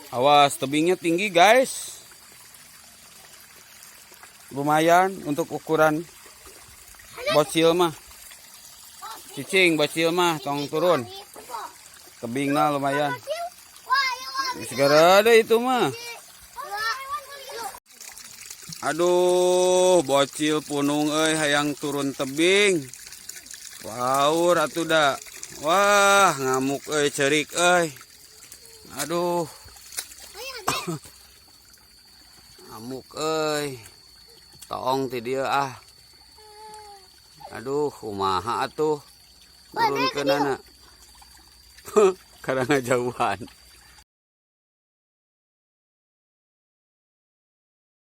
Awas, tebingnya tinggi, guys. Lumayan untuk ukuran bocil mah. Cicing bocil mah tong turun. Tebingnya lumayan. Segera ada itu mah. Aduh, bocil punung euy, hayang turun tebing. Wow, atuh da. Wah, ngamuk euy, cerik euy. Aduh. Ngamuk euy. Tong ti dieu ah. Aduh, kumaha atuh? Turunkeunana. Karena jauhan.